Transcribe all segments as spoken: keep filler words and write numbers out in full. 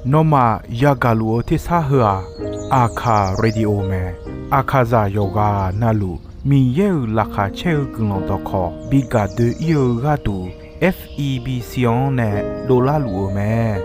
Nawmaf yagaq luf-eu tersar heu-aq, Aqkaq Radio mae. Aqkaqzaq yawqghaq navluf Miqyaer-euq laqkhaq caer-eu guiqlanq dawqkawq bi gaq doe-ir-eu gharduq, F E B C-anr nae dovlar luf-eu mae.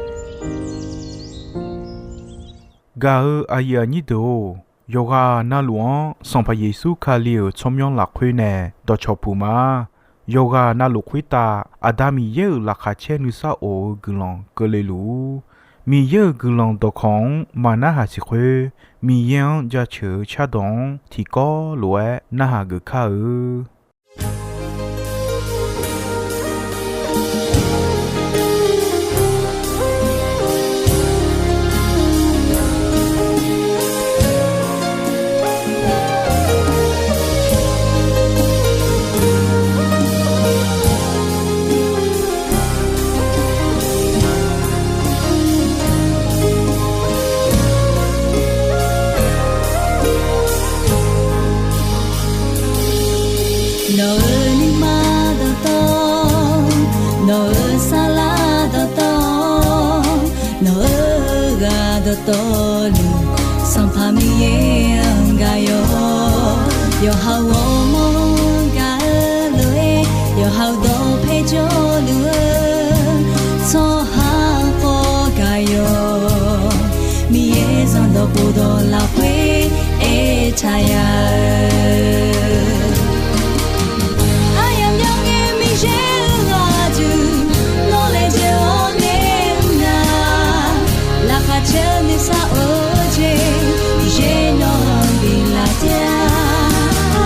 Gaq-eu aqyuif aqnyir deuq-or, yawqghaq navluf-anr Sanqpaq Yeqsur Kali-euq tsawrmyanr lafkhoer nae dawqcawq puq ma. Yawqghaq navluf khoertav Aqda Miqyaer-euq laqkhaq caer nuisar of-eu guiqlanq keuvle luf-ur. Miqyaer-euq guiqlanq dawqkawq-anr maqnarhaq siq khoer, Miqyaer-anr jaceuq-eu cardawq-anr tiqkawv lof-aer narhaq geuf kar-eu. Nawq-euq nuima dawqtawv, nawq-euq saflar dawqtawv, nawq-euq ghaq dawqtawvluf, Sanqpaq Miqyaer-anr gaq-awq. Yawqha-euq ghawrmawr-anr gaq-eu lof-aer, yawqha-euq dawqpae jawrluf-eu tsawrhaq khawf gaq-awq. Miqyaer zanqdawq khofdawq lafkhoer aertaq ya-eu aryamq myangae Miqyaer-euq ghaq duq nawr laejae-awr nae mr nar, laqkhaq caer nuisar of-eu jeq Miqyaer nawq-anr biflaf taef-a.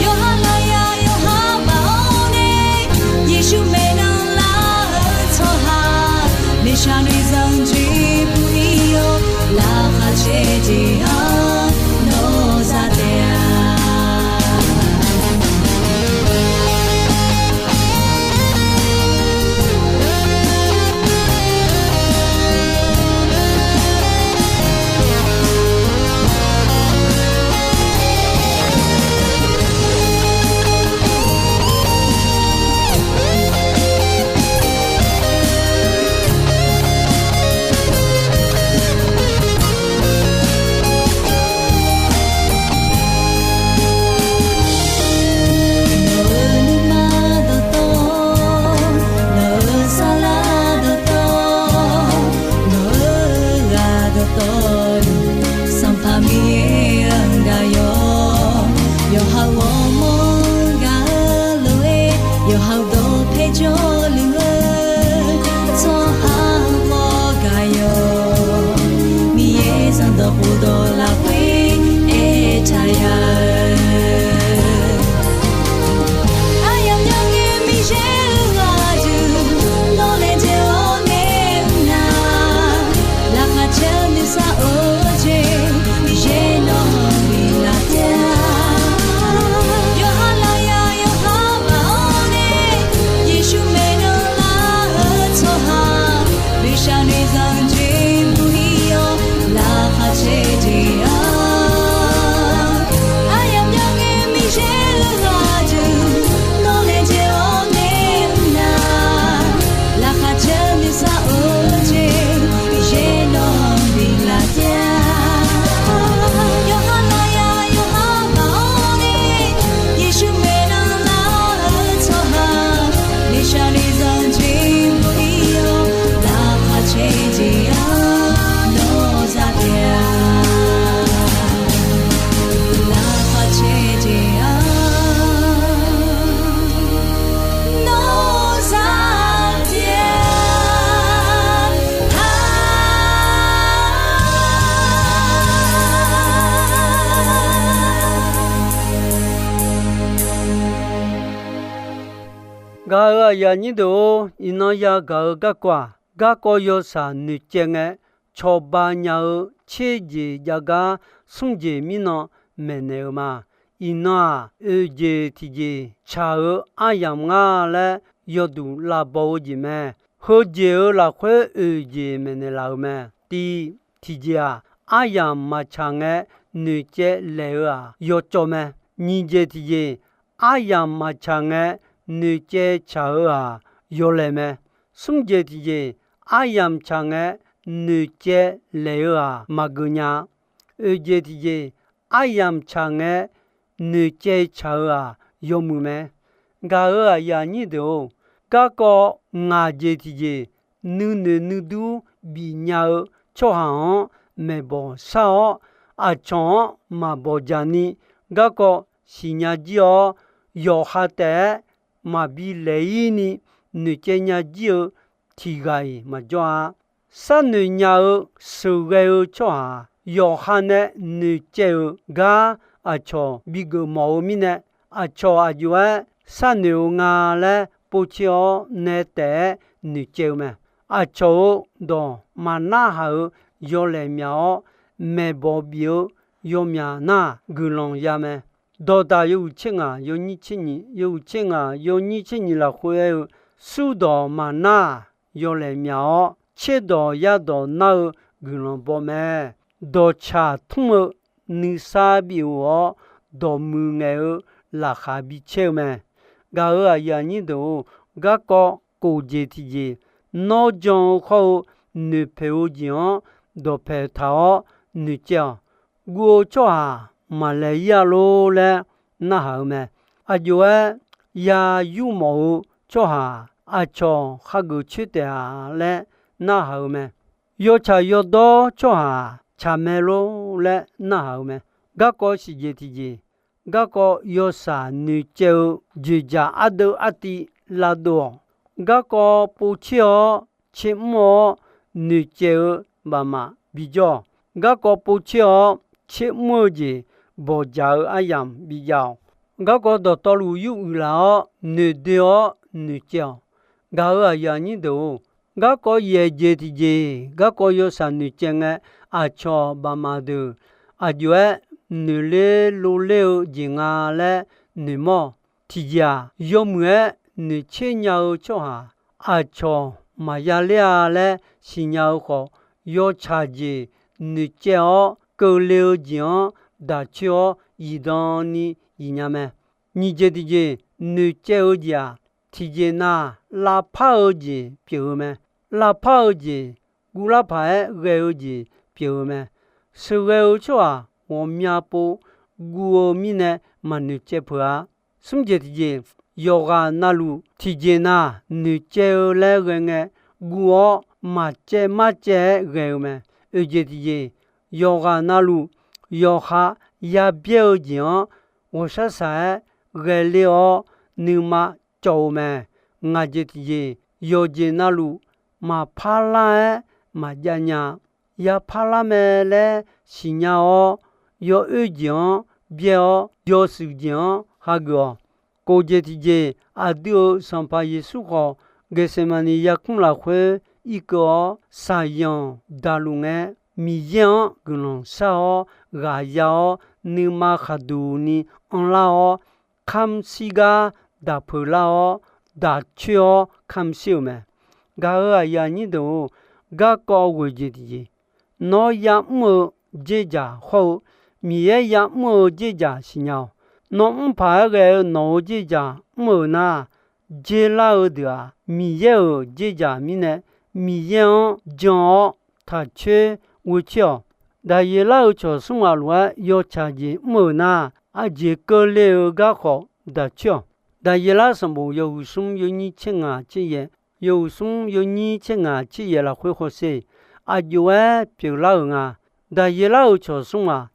Yawqha lafyaq yawqha baf-awr nae, Yeqsur maeqnan lar-eu tsawrhaq, noeqshaq noeqzanq jeq bui-ir-awr, laqkhaq caer jeq-anr nawr za taef-a. Nawq-euq nuima dawqtawv, nawq-euq saflar dawqtawv, nawq-euq ghaq dawqtawvluf, Sanqpaq Miqyaer-anr gaq-awq. Yawqha-euq ghawrmawr-anr gaq-eu lof-aer, yawqha-euq dawqpae jawrluf-eu tsawrhaq khawf gaq-awq. Miqyaer zanqdawq khofdawq lafkhoer aertaq ya-eu aryamq myangae Miqyaer-euq ghaq duq nawr laejae-awr nae mr nar, laqkhaq caer nuisar of-eu jeq Miqyaer nawq-anr biflaf taef-a. Yawqha lafyaq yawqha baf-awr nae, Yeqsur maeqnan lar-eu tsawrhaq, noeqshaq noeqzanq jeq bui-ir-awr, laqkhaq caer jeq-anr aryamq myangae Miqyaer-euq ghaq duq nawr laejae-awr nae mr nar, laqkhaq caer nuisar of-eu jeq Miqyaer nawq-anr biflaf taef-a. Yawqha lafyaq yawqha baf-awr nae, Yeqsur maeqnan lar-eu tsawrhaq, noeqshaq noeqzanq jeq bui-ir-awr, laqkhaq caer jeq-anr nawr za taef-a. Laqkhaq caer jeq-anr nawr za taef-a. Gaq-euq aqyuif aqnyir deuq-or, iqnan yagaq-eu garkawv-aq, garkawv yawshaq noeqcaev ngae, cawba nya-eu tser jeq jav gar smr jeq mirnan maeqnaeq-eu ma. Iqnan-aq, oeq jeq tiqjeq tsaq-eu aryamq nga laer yawduq lavbaw-eu jeq mae. Heujeq-euq lafkhoer oeq jeq maeqnaeq laf-euq mae. Tiv, tiqjeq-aq, aryamq maqtsaq ngae noeqcaev laeq-eu-aq yawcawv mae. Nyiq jeq tiqjeq, aryamq maqtsaq ngae noeqcaev tsaq-eu-aq yawlaeq mae. Smr jeq tiqjeq, aryamq tsaq ngae noeqcaev laeq-eu-aq maqgeuf nya-a. Oeqjeq tiqjeq, aryamq tsaq ngae noeqcaev tsaq-eu-aq yawmuiq mae. Gaq-euq aqyuif aqnyir deuq-or, garkawv ngaq jeq tiqjeq nuinoeq nuidur bifnya-eu tsawrhaq-anr maeqbawq shar-awr, aqcawq-anr maqbawq jaq ni garkawv siqnya jir-awr, yawqha taef-aer maqbi laeq-ir ni noeqcaev nya jir-eu tiq ghaq-iq maqjawr-a. Sharnoeq nya-eu sheuqghae-eu tsawrhaq yawqha nae noeqcaev-euq gar aqcawq bigeuf mawf-eu mirnae, aqcawq aqjox-aer sharnoeq-eu nga laer povtser-awr nae taef-aer noeqcaev-eu mae. Aqcawq-euq dawq maqnarhaq-eu yawlaeq myaq-awr, maeqbawq bif-eu yawmyaq nar-aq guiqlanq ya mae. Dawqdaq yawhuiq tser ngaq yawnyir tser nyiq, yawhuiq tser ngaq yawnyir tser nyiq lafkhoer aer-eu, surdawq maqnar-aq yawlaeq myaq-awr, tserdawq yardawq nar-eu guiqlanq baw mae. Dawqtsaq tmr-eu nuisar bif-euq-awr, dawqmuiq ngaeq-eu laqkhaq bi caer-eu mae. Gaq-euq aqyuif aqnyir deuq-or, garkawv kof jeq tiqjeq, nawr jan-eu khawr-eu noeqpoeq-eu jeq-anr dawqpaeq taq-awr noeqcaev-awq. Guv-eu tsawrhaq maqlaeq-ir-a lor laer narhaq-eu mae. Aqjox-aer ya yurmawf-eu tsawrhaq aqcawq hageuf coer taef-a laer narhaq-eu mae. Yawtsaq yawdawr tsawrhaq tsaq mae lor laer narhaq-eu mae. Garkawv siqjeq tiqjeq, garkawv yawshaq noeqcaev-eu joeqjaq ardeuv artiv lavdov-awq. Garkawv povtser-awr tsermr-awr noeqcaev-eu bafmaf bijawr-awq. Garkawv povtser-awr tsermr-eu jeq bawqjaq-eu aryamq bijav-awq. Garkawv dawqtawvluf yur uiqlaf-awr noeqdoe-awr noeqcaev-awq. Gaq-euq aqyuif aqnyir deuq-or, garkawv yaeq jeq tiqjeq, garkawv yawshaq noeqcaev ngae, aqcawq bafmaf deuq aqjox-aer noeqler loler-eu jeq nga laer noeqmawr-awq. Tiqjeq-aq, yawmuiq-aer noeqtser nya-eu tsawrhaq aqcawq maqya ler-a laer siqnya-eu khawf, yawtsaq jeq noeqcaev-awr keuvle-eu jeq-anr daqcoer-awr zifdan ni zifnya mae. Nyiq jeq tiqjeq noeqcaev-eu jeq-aq, tiqjeq nav lavpar-eu jeq pyeuf-eu mae. Lavpar-eu jeq, guvlar paq-aer ghae-eu jeq pyeuf-eu mae. Sheuqghae-eu tsawrhaq ghawqmya pov guv-eu mirnae maqnoeqcaev peuq-a. Smr jeq tiqjeq, yawqghaq navluf tiqjeq nav noeqcaev-eu laer ghae ngae, guv-awr maqcaev marcaev-aer ghae-eu mae. Oeq jeq tiqjeq, yawqghaq navluf yawqha yabyaer-eu jeq-anr ghawqshar shaq-aer ghae ler-awr nuima cawv-eu mae. Ngaq jeq tiqjeq, yawqjeq navluf maqpar lar-aer maqjav nya. Yapar lar mae laer siqnya-awr, yawoer jeq-anr byaer-awr, yawshuif jeq-anr hageuf-awq. Kof jeq tiqjeq, aqdui-euq Sanqpaq Yeqsur khawf, Geqseqmaqniq yarkmr lafkhoer irkeuv-awr, shaqyanq daqluf ngae, Miqyaer-anr guiqlanq shar-awr, ghaq ya-awr, nuima khaqduq ni anrlar-awr, kamr shir gar daq peuq lar-awr, daq coer-awr kamr shir-euq mae. Gaq-euq aqyuif aqnyir deuq-or, garkawv ghoeq jeq tiqjeq, nawr ya'mr-eu dzerdzaq hawr-eu, Miqyaer ya'mr-eu dzerdzaq siqnya-awq. Nawr mr paq-aer ghae-eu nawq-euq dzerdzaq mr-euq nar, dzer lar-eu deuq-aq, Miqyaer-euq dzerdzaq mirnae, Miqyaer-anr jan-awr taq coer ghoe coer-awq. Daqyeqlar-euq cawq smr ghaq lof-aer yawtsaq jeq mr-euq nar, aqjeq keuvle-eu garkawv daq coer-awq. Daqyeqlar sanqbof yawhuiq smr yawnyir tser ngaq tser yaeq, yawhuiq smr yawnyir tser ngaq tser yaeq lafkhoer hawsher. Aqjox-aer pyeuflar-euq nga. Daqyeqlar-euq cawq smr ghaq,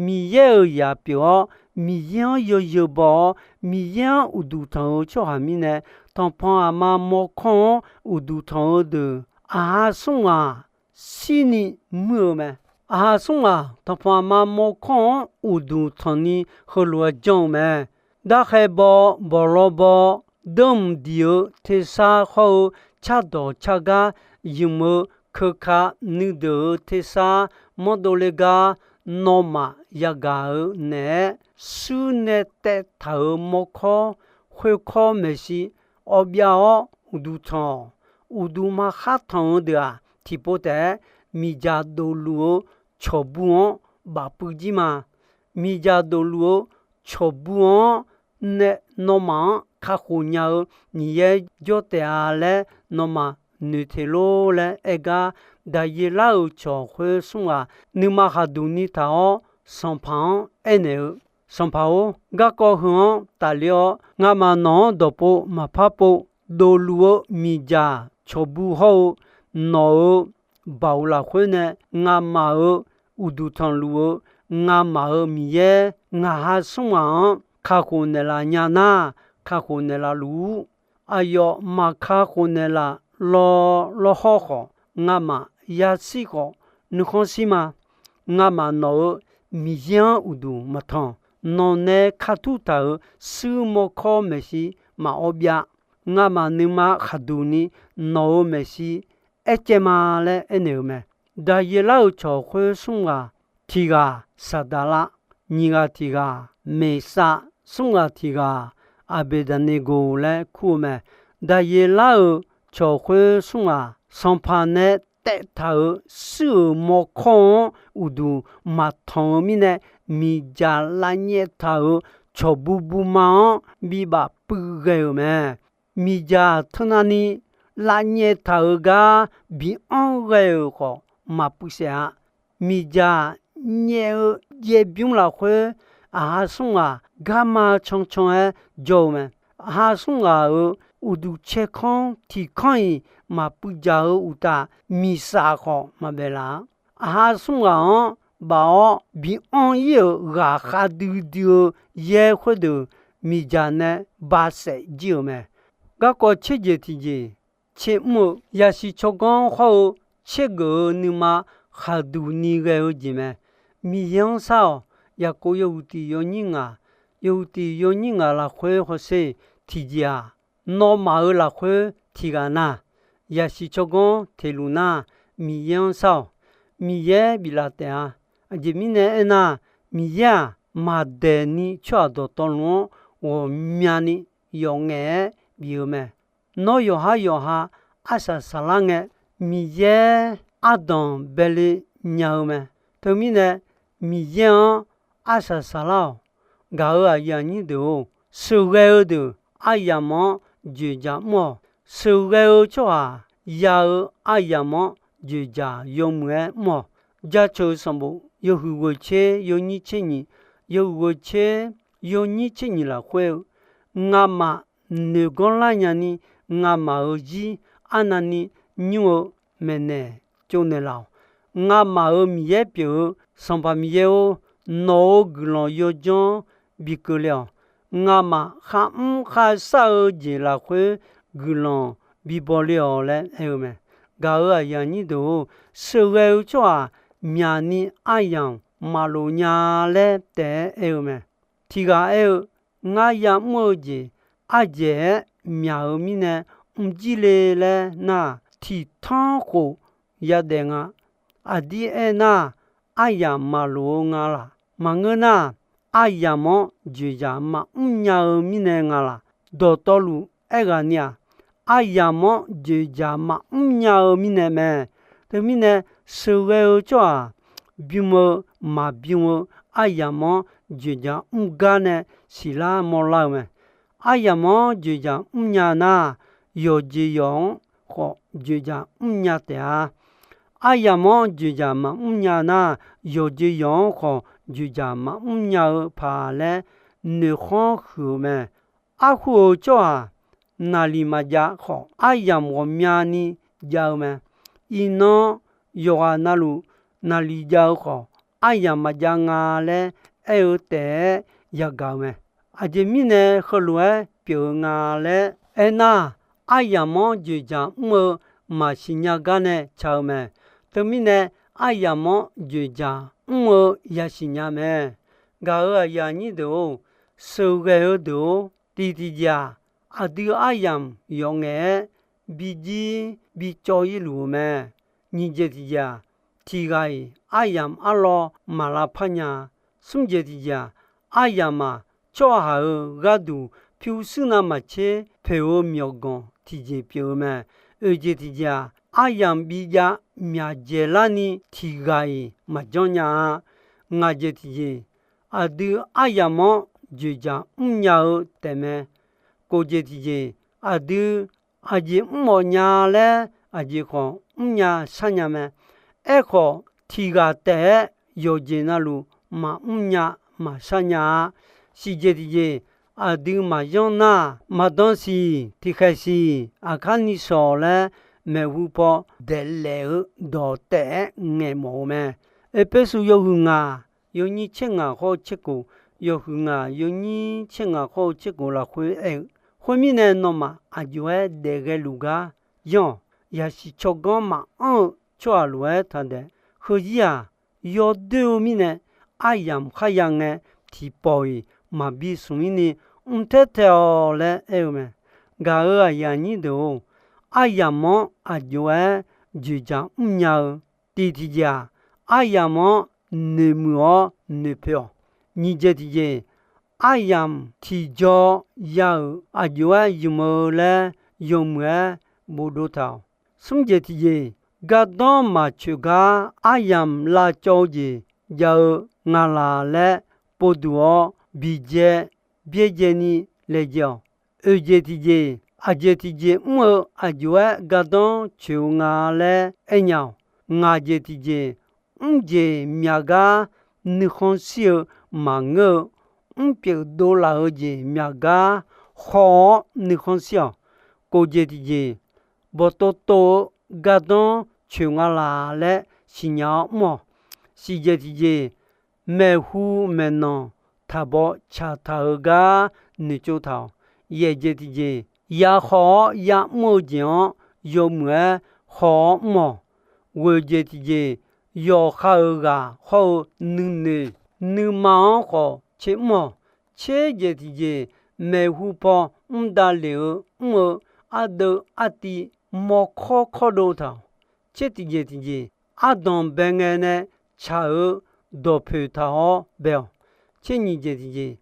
Miqyaer-euq zaq pyeuf-awr, Miqyaer-anr yawzeu baw-awr, Miqyaer-anr uqduq tanq-eu tsawrhaq mirnae, tanqpanq aqma mawrkawr-anr uqduq tanq-eu deuq, aqha smr ghaq shirni muir-eu mae. Aqha smr ghaq tanqpanq aqma mawrkawr-anr uqduq tanqni heulof-aer janr-eu mae. Darkhae baw, bawqlaw baw, deurmq diq-eu tersar hawr-eu, cardawq cargar ymq-eu, keuka nuideuq-eu tersar mawrdovle gar, nawmaf yagaq-eu naeq-aer, shuir nae taev taq-euq mawrkawr, khoerkawr maeqshi, awbyav-awr uqduq tanq-awq. Uqduq maqkhar tanq-eu deuq-aq, tiqpov taef-aer miqdzaq dofluf-eu cawqbur-anr bafpuiv jir ma. Miqdzaq dofluf-eu cawqbur-anr nae nawmaf-anr kakhof nya-eu Miqyaer jawr taef-a laer nawmaf noeq teq lor laer aer gar, Daqyeqlar-euq cawq khoer smr ghaq nuima khaqduq ni taq-awr, sanqpaq-anr aernaeq-eu, Sanqpaq-or, garkawv heu-anr tafler-awr, ngamaf nawq-anr dawqpov maqpar pov dovluf-eu miqdzaq cawqbu hawr-eu, nawq-euq baoq lafkhoer nae ngamaf-euq uqduq tanqluf-eu ngamaf-euq Miqyaer, ngaq ha smr ghaq-anr kakhof naeqlaf nya nar, kakhof naeqlaf luf-ur. Aqyawf maqkakhof naeqlaf lawr lawr hawr khawf, ngamaf yashir khawf, nuikhanr shir ma. Ngamaf nawq-euq Miqyaer-anr uqduq maqtanq. Nawq nae kartur taq-euq shuir mawrkawr maeqshi maqawr byav. Ngamaf nuima khaqduq ni nawq-euq maeqshi aercaev ma laer aernaeq-eu mae. Daqyeqlar-euq cawq khoer smr ghaq tiq ghaq Saqdaqlar, nyiq ghaq tiq ghaq Meqsav, smr ghaq tiq ghaq Aqbeqdaqneqgoq laer kur-eu mae. Daqyeqlar-euq cawq khoer smr ghaq sanqpaq nae taev taq-euq shuir-euq mawrkawr-anr uqduq maqtanq-eu mirnae, miqdzaq lavnyaef taq-euq cawqbu buma-anr bibaf puiv ghae-euq mae. Miqdzaq teunavni lavnyaef taq-euq gar bi anr ghae-euq khawf maqpuiv saef-a. Miqdzaq nyaef-eu jaev bymr lafkhoer, aqha smr ghaq garma cancan-aer jawr-eu mae. Aqha smr ghaq-euq uqduq caerkanr tiq kanr-iq maqpuiv dzaq-eu uqtaf, miqsaf khawf maqbaef laf-a. Aqha smr ghaq-anr baf-awr bi anr-ir-euq ghaqkhav duidui-eu yaer khoerdeuq, miqdzaq nae ba saef jir-euq mae. Garkawv tser jeq tiqjeq, tser mr-eu yasiq tsawrganr hawr-eu tser geuf-eu nuima khaqduq ni ghae-eu jeq mae. Miqyaer-anr shar-awq. Yaqkov yawhuiq tiq yawnyir ngaq, yawhuiq tiq yawnyir ngaq lafkhoer hawsher tiqjeq-aq, nawmaf-euq lafkhoer tiq ghaq nar, yasiq tsawrganr teq luf nar, Miqyaer-anr shar-awq. Miqyaer biflaf taef-a. Aqjeq mirnae aernar, Miqyaer-aq, maqdaeq ni tsawrhaq dawqtawvluf-anr ghawqmyani yawf ngaef-aer bif-eu mae. Nawr yawqhar yawqha arsaq saqlar ngae, Miqyaer ardanq baele nya-eu mae. Teumirnae, Miqyaer-anr arsaq saqlar-awq. Gaq-euq aqyuif aqnyir deuq-or, sheuqghae-eu deuq aryamq-anr dzoeqdzaq mr-awq. Sheuqghae-eu tsawrhaq ya-eu aryamq-anr dzoeqdzaq yawmuiq-aer mr-awq. Jaceuq-eu sanqbof yawhuiq ghoeq tser yawnyir tser nyiq, yawhuiq ghoeq tser yawnyir tser nyiq lafkhoer-eu, ngamaf noeq ganr lar nyani, ngamaf-euq zir arnavni nymr-eu maeqnaeq tsovnaeq laf-awq. Ngamaf-euq Miqyaer pyeuf-eu Sanqpaq Miqyaer-or, nawq-euq guiqlanq yawdzanr bi keuvle-awq. Ngamaf kharmr kharshar-eu jeq lafkhoer guiqlanq bi bawle-awq laer aer-eu mae. Gaq-euq aqyuif aqnyir deuq-or, sheuqghae-eu tsawrhaq myaqni aryamq maqlof nya laer taef-aer aer-eu mae. Tiq ghaq aer-eu, ngar yamr-eu jeq ardzaeq-aer myaq-eu mirnae mrjir le laer nar, tiq tanr khof yadaef nga. Aqdir aernar, aryamq maqlof-eu nga laq. Maqngeur nar, aryamq-anr dzoeqdzaq maqmr nya-eu mirnae nga laq. Dawqtawvluf aerghaqni-aq, aryamq-anr dzoeqdzaq maqmr nya-eu mirnae mae. Teumirnae, sheuqghae-eu tsawrhaq bym-eu maqbym-eu aryamq-anr dzoeqdzaq mr gar nae siqlar mawrlar-eu mae. Aryamq-anr dzoeqdzaq mrnya nar, yawqjeq yawq-anr khawf dzoeqdzaq mrnya taef-a. Aryamq-anr dzoeqdzaq maqmr nya nar, yawqjeq yawq-anr khawf dzoeqdzaq maqmr nya-eu paq laer noeqkhanr huiq-eu mae. Arhu-eu tsawrhaq naqliq maqjav khawf, aryamq ghawqmyani jav-eu mae. Iqnan yawqghaq navluf naqliq jav-eu khawf, aryamq maqjav nga laer aer-eu taef-aer yagaq-eu mae. Aqjeq mirnae heulof-aer pyeuf-eu nga laer aernar, aryamq-anr dzoeqdzaq mr-eu maqsiq nya gar nae ca-eu mae. Teumirnae, aryamq-anr dzoeqdzaq mr-eu yasiq nya mae. Gaq-euq aqyuif aqnyir deuq-or, sheuqghae-eu deuq-or, tiq tiqjeq-aq, aqdui aryamq yawf ngaef-aer bijir bicawv-ir luf-eu mae. Nyiq jeq tiqjeq-aq, tiq ghaq-iq aryamq arlawr maq lavpar nya-a. Smr jeq tiqjeq-aq, aryamq-aq, tsawrhaq-euq gharduq pyurshuir navmaqtser poeq-eu myawqganq tiqjeq pyeuf-eu mae. Oeq jeq tiqjeq-aq, aryamq bijav myaqdzaeq larni tiq ghaq-iq maqjanr nya-a. Ngaq jeq tiqjeq, aqdui aryamq-anr dzoeqdzaq mrnya-eu taefmae. Kof jeq tiqjeq, aqdui aqjeq mr mawf nya laer aqjeq khawf mrnya sharnya mae. Aerkhawf, tiq ghaq taef-aer yawqjeq navluf maqmr nya maqshar nya-a. Siqjeq tiqjeq, aqdui maqyanr nar, maqdan siq tiqkhaeq siq aqkar ni shawq laer maeqhu paw daeqlaef-eu dawq taef-aer ngaeqmawf-eu mae. Erpersu yawhuiq ngaq yawnyir tser ngaq khawr-eu tser kof, yawhuiq ngaq yawnyir tser ngaq khawr-eu tser kof lafkhoer aer-eu, khoermirnae, nawmaf aqjox-aer daef ghaeluf gar yanr-awq. Yaqsiq tsawrganr maqanr-eu tsawrhaq lof-aer taqdaef. Heuzir-aq, yawdoer-eu mirnae aryamq kharya ngae, tiqpawf-iq maqbi smq-ir ni mr taer tae-awq laer aer-eu mae. Gaq-euq aqyuif aqnyir deuq-or, aryamq-anr aqjox-aer dzoeqdzaq mrnya-eu, tiq tiqjeq-aq, aryamq-anr noeqmuiq-awr noeqpoeq-awq. Nyiq jeq tiqjeq, aryamq tiqjaw ya-euq aqjox-aer ymq-eu laer yawmuiq-aer bofdov taq-awq. Smr jeq tiqjeq, gardanr maqcoeq gar aryamq lavcawv-eu jeq jav-eu nga laq laer povduq-awr, biqdzae byaerdzae ni laejae-awq. Oeq jeq tiqjeq, aqjeq tiqjeq mr-eu aqjox-aer gardanr coeq-eu nga laer aernya-awq. Ngaq jeq tiqjeq, mr jeq myaq gar nuikhanr shir-eu maqngeur-eu, mrpyeuf dovlaf-eu jeq myaq gar haw-awr nuikhanr shir-awq. Kof jeq tiqjeq, bawqtov tov-eu gardanr coeq nga laq laer siqnya-awr mr-awq. Siq jeq tiqjeq, maeqhu maeqnan taqbaw tsaqtaq-eu gar noeqtsov taq-awq. Yaeq jeq tiqjeq, ya haw-awr yamr-eu jeq-anr yawmuiq-aer haw-awr mr-awq. Ghoeq jeq tiqjeq, yawqha-euq ghaq hawr-eu nuinoeq nuima-anr khawf tser mr-awq. Tser jeq tiqjeq, maeqhu paw mr davlef-eu mr-eu ardeuv artiv mawrkawr kawrdov taq-awq. Tser tiqjeq tiqjeq, ardanq bae ngae nae tsaq-eu dawqpoeq taq-awr bae-awq. Tser nyiq jeq tiqjeq,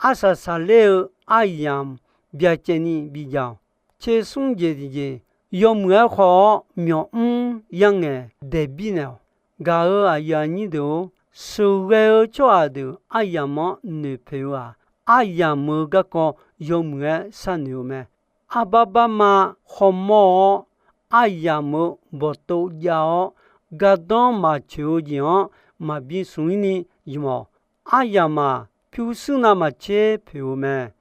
arsaq saqler-eu aryamq byacaevni bijav-awq. Tser smr jeq tiqjeq, yawmuiq-aer khawf-awr myawqmr yarngaeq daeqbir naeq-awq. Gaq-euq aqyuif aqnyir deuq-or, sheuqghae-eu tsawrhaq deuq aryamq-anr noeqpoeq-eu-aq, aryamq-euq garkawv yawmuiq-aer sharnoeq-eu mae. Arbar barma hawmawr-awr, aryamq-euq bawqtov jav-awr, gardanr maqcoeq-eu jeq-anr maqbi smq-ir ni ymq-awq. Aryamq-aq, pyurshuir navmaqtser poeq-eu mae.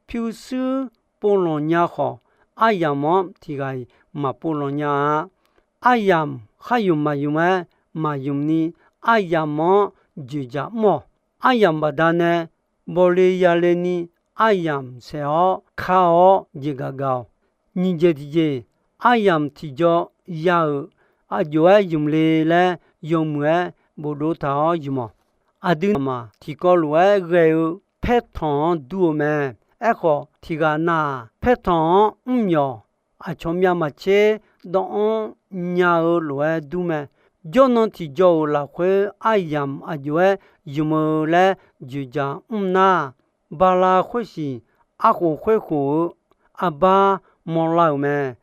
Pyurshuir povlanq nya khawf, aryamq-anr tiq ghaq-iq maqpov lanq nya-a. Aryamq khar ymq maqymq-aer maqymq ni, aryamq-anr dzoeqdzaq mr-awq. Aryamq baqdanae bawle yale ni, aryamq saef-awr ka-awr jeqgaq gaq-awq. Nyiq jeq tiqjeq, aryamq tiqjaw ya-euq aqjox-aer ymq le laer yawmuiq-aer bofdov taq-awr ymq-awq. Aqdui ngamaf tiqkawv lof-aer ghae-eu paertanq-anr dur-eu mae. Aerkhawf, tiq ghaq nav-aq, paertanq-anr mr myawq aqcawq myav maqtser dawv-anr nya-eu lof-aer dur mae. Jawrnan tiqjaw-euq lafkhoer aryamq aqjox-aer ymq-eu laer dzoeqdzaq mr nar, bala khoersiq arkhof khoerkhof-eu arbar mawrlar-euq mae.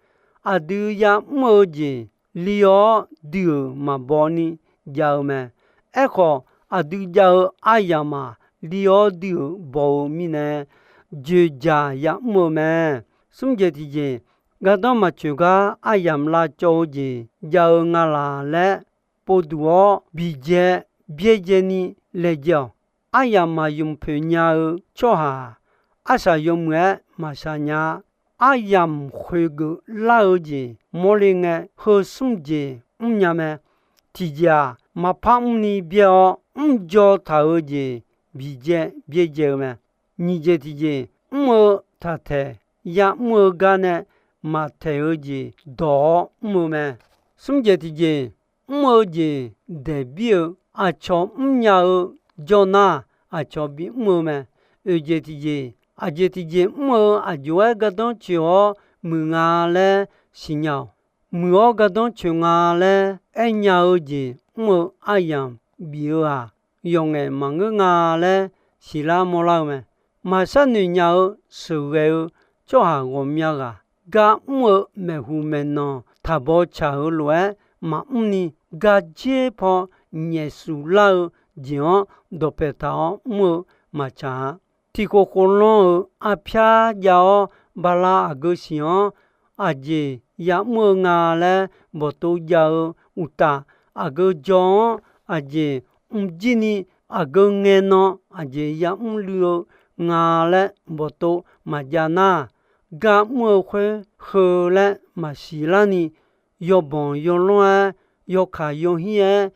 Aqdui ya'mr-eu jeq li-awr dui-euq maqbaw ni jav-eu mae. Aerkhawf, aqdui jav-eu aryamq-aq, li-awr dui-euq baw-eu mirnae, dzoeqdzaq ya'mr-eu mae. Smr jeq tiqjeq, gardanr maqtsoeq gar aryamq lavcawv-eu jeq jav-eu nga laq laer povduq-awr, biqdzae byaerdzae ni laejae-awq. Aryamq maqymq poeq nya-eu tsawrhaq-aq, arsaq yawmuiq-aer maqshaq nya-a. Aryamq khoeqgeuf lar-eu jeq mawrle ngae, heu smr jeq mrnya mae. Tiqjeq-aq, maqpar mrni byaer-awr mrjaw taq-eu jeq biqdzae byaerdzae-eu mae. Nyiq jeq tiqjeq, mr-eu taqtaeq ya'mr-eu gar nae maqtaeq-eu jeq dawq-awr mr-eu mae. Smr jeq tiqjeq, mr-eu jeq daeqbir-eu, aqcawq mrnya-eu jawr nar, aqcawq bimr-eu mae. Oeq jeq tiqjeq, aqjeq tiqjeq mr-eu aqjox-aer gardanr tsoeq-awr muiq nga laer siqnya-awq. Muiq-awr gardanr tsoeq nga laer aernya-eu jeq mr-eu aryamq bif-eu-aq, yawqngaef maqngeur nga laer siqlar mawrlar-eu mae. Maqshar noeq nya-eu sheuqghae-eu tsawrhaq ghawqmya ghaq, gar mr-eu maeqhu maeqnan taqbaw tsaq-eu lof-aer maqmr ni, gardzer paw nyaefsuf lar-eu jeq-anr dawqpae taq-awr mr-eu maqtsaq-a. Tiqkhof khof lan-euq arpyar jav-awr, bala aqgeu siq-anr aqjeq ya'mr-eu nga laer bawqtov jav-eu uqtaf, aqgeu jawr-anr aqjeq mrjir ni, aqgeu ngaenan aqjeq ya'mr luiv-eu nga laer bawqtov maqjav nar, gar mr-eu khoer heu laer maqsiq larni, yawbanq yawlanr-aer, yawkaq yawhir-aer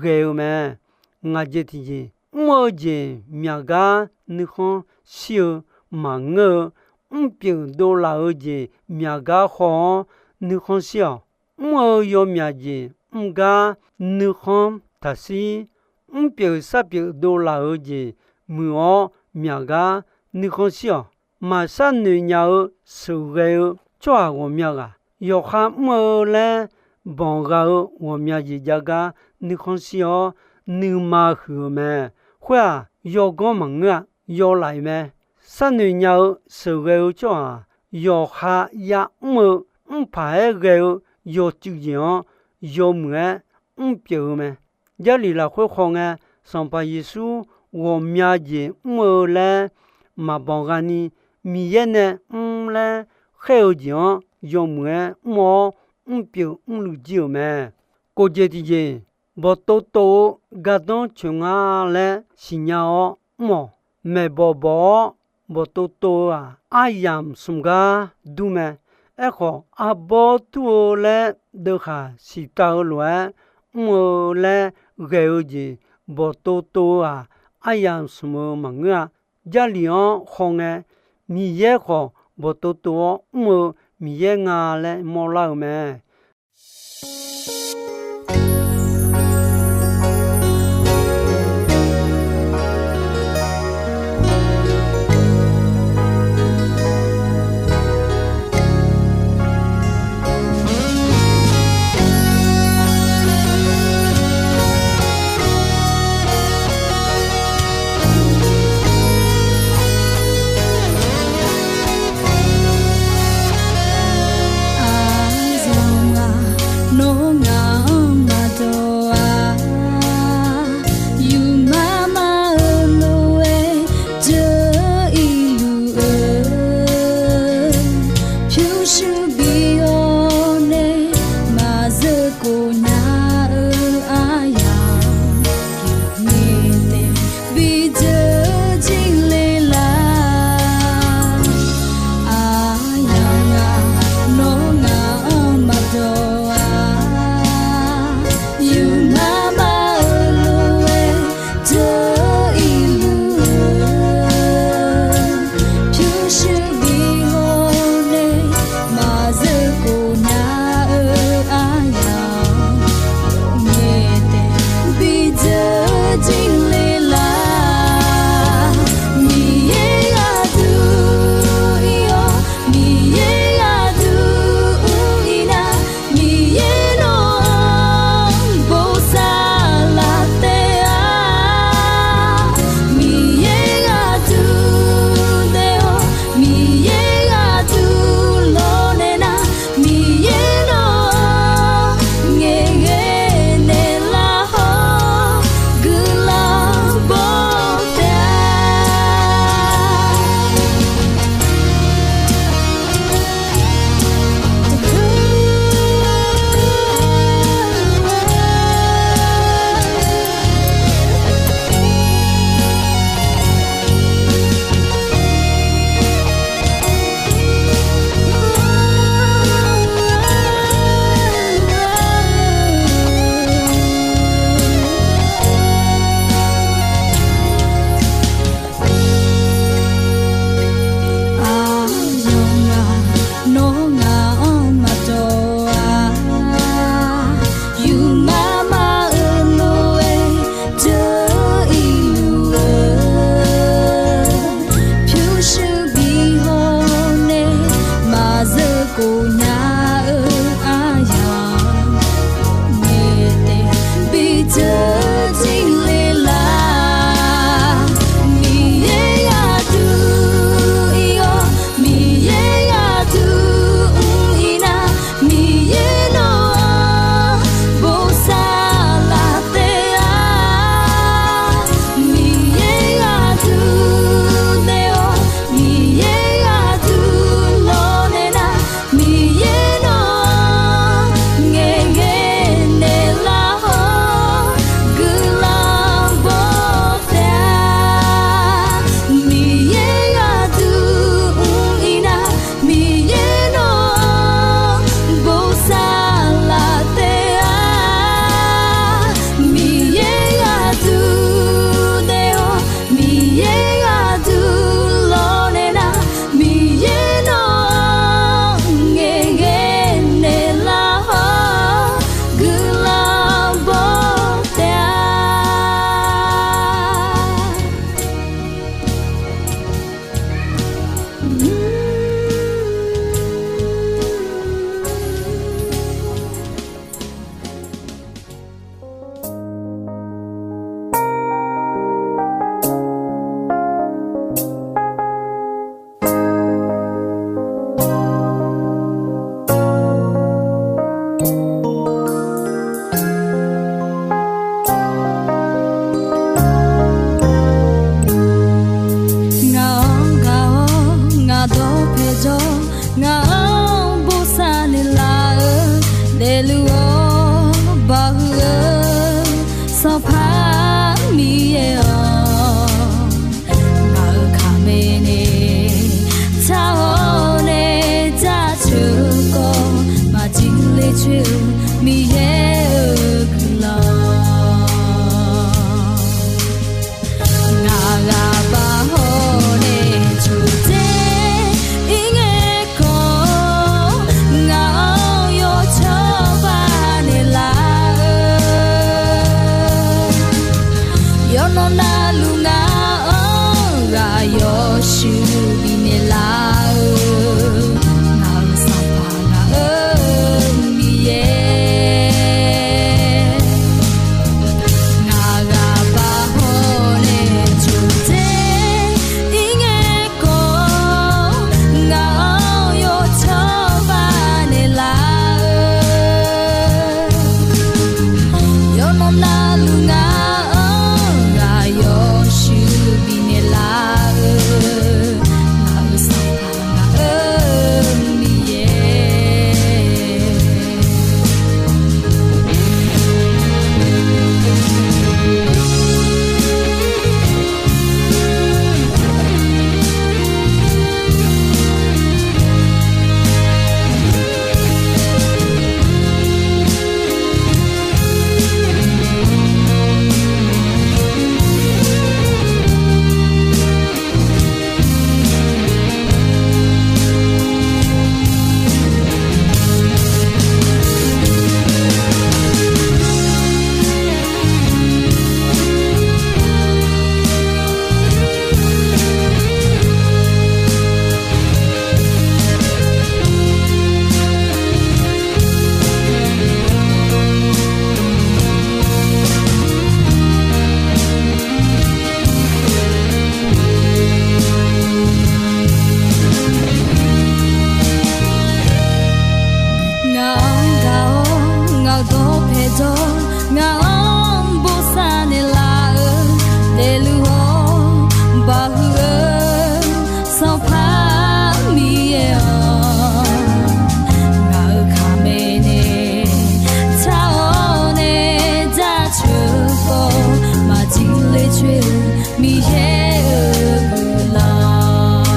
ghae-eu mae. Ngaq jeq tiqjeq, mr-eu jeq myaq gar nuikhanr shir-eu maqngeur-eu, mrpyeuf dovlaf-eu jeq myaq gar haw-awr nuikhanr shir-awq. Mr-eu yawmyaq jeq mr gar nuikhanr taqshir. Mrpyeuf sarpyeuf dovlaf-eu jeq muiq-awr myaq gar nuikhanr shir-awq. Maqshar noeq nya-eu sheuqghae-eu tsawrhaq ghawqmya ghaq, yawqha mr-eu laer banq gha-eu ghawqmya jeq jav gar nuikhanr shir-awr nuima huiq-eu mae. Khoer-aq, yawganr maqngeur-a, yawlaf-iq mae. Sharnoeq nya-eu sheuqghae-eu tsawrhaq, yawqha ya'mr-eu mrpaq-aer ghae-eu yawcuiv jeq-anr yawmuiq-aer mrpyeuf-eu mae. Jarlif lafkhoer khawngae, Sanqpaq Yeqsur ghawqmya jeq mr-eu laer maqbanq ghani, Miqyaer nae mr laer khaer-eu jeq-anr yawmuiq-aer mr-awr mrpyeuf mrluiv jir-euq mae. Kof jeq tiqjeq, bawqtov tov-eu gardanr coeq nga laer siqnya-awr mr-awq. Maeqbawq bawq-awr bawqtov tov-eu-aq, aryamq smq gar dur mae. Aerkhawf, arbawr tur-eu laer deuvkhaq siqtav-eu lof-aer mr-eu laer ghae-eu jeq, bawqtov tov-eu-aq, aryamq smq-eu maqngeur-a. Jarlif-anr khawngae, Miqyaer khawf bawqtov tov-awr mr-eu Miqyaer nga laer mawrlar-eu mae. Miqyaer-euq guiqlanq. Ngaq ghaq baq hawr nae coqdzer ir ngae khawf, ngaq-anr yawcawr baq naeqlaf-eu, yawqnan navluf ngaq-anr ghaq yawshuif bifnaeq laf-eu, ngaq-euq Sanqpaq ngaq-euq Miqyaer. Ngaq ghaq baq hawr nae coqdzer ir ngae khawf, ngaq-anr yawcawr baq naeqlaf-eu, yawqnan navluf ngaq-anr ghaq yawshuif bifnaeq laf-eu, ngaq-euq Sanqpaq ngaq-euq Miqyaer. Ngaq-anr gaq-awr ngaq-euq dawqpae jawr, ngaq-anr bosav naeqlaf-eu, daefluf-awr baqhuiq-eu Sanqpaq Miqyaer-awq. Ngaq-euq kaqmae nae tar-awr nae jaceuq-eu khawf, maqjir ler coer-eu Miqyaer-euq guiqlanq.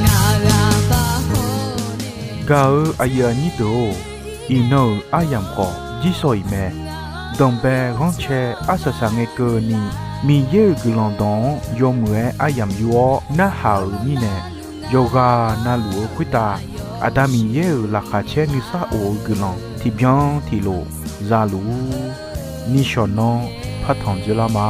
Ngaq ghaq baq hawr nae gaq-euq aqyuif aqnyir deuq-or, iqnan-euq aryamq khawf jirsawq iq mae. Danqbae ghanrcae arsaq saq ngae keuvni, Miqyaer-euq guiqlanq dawq-anr yawmuiq-aer aryamq yur-awr narhaq-euq mirnae, yawqghaq navluf-eu khoertav Aqda Miqyaer-euq laqkhaq caer nuisar of-eu guiqlanq tiqbyan tiqlof za luf-ur. Nishawq nanr partanq dzeurlar ma.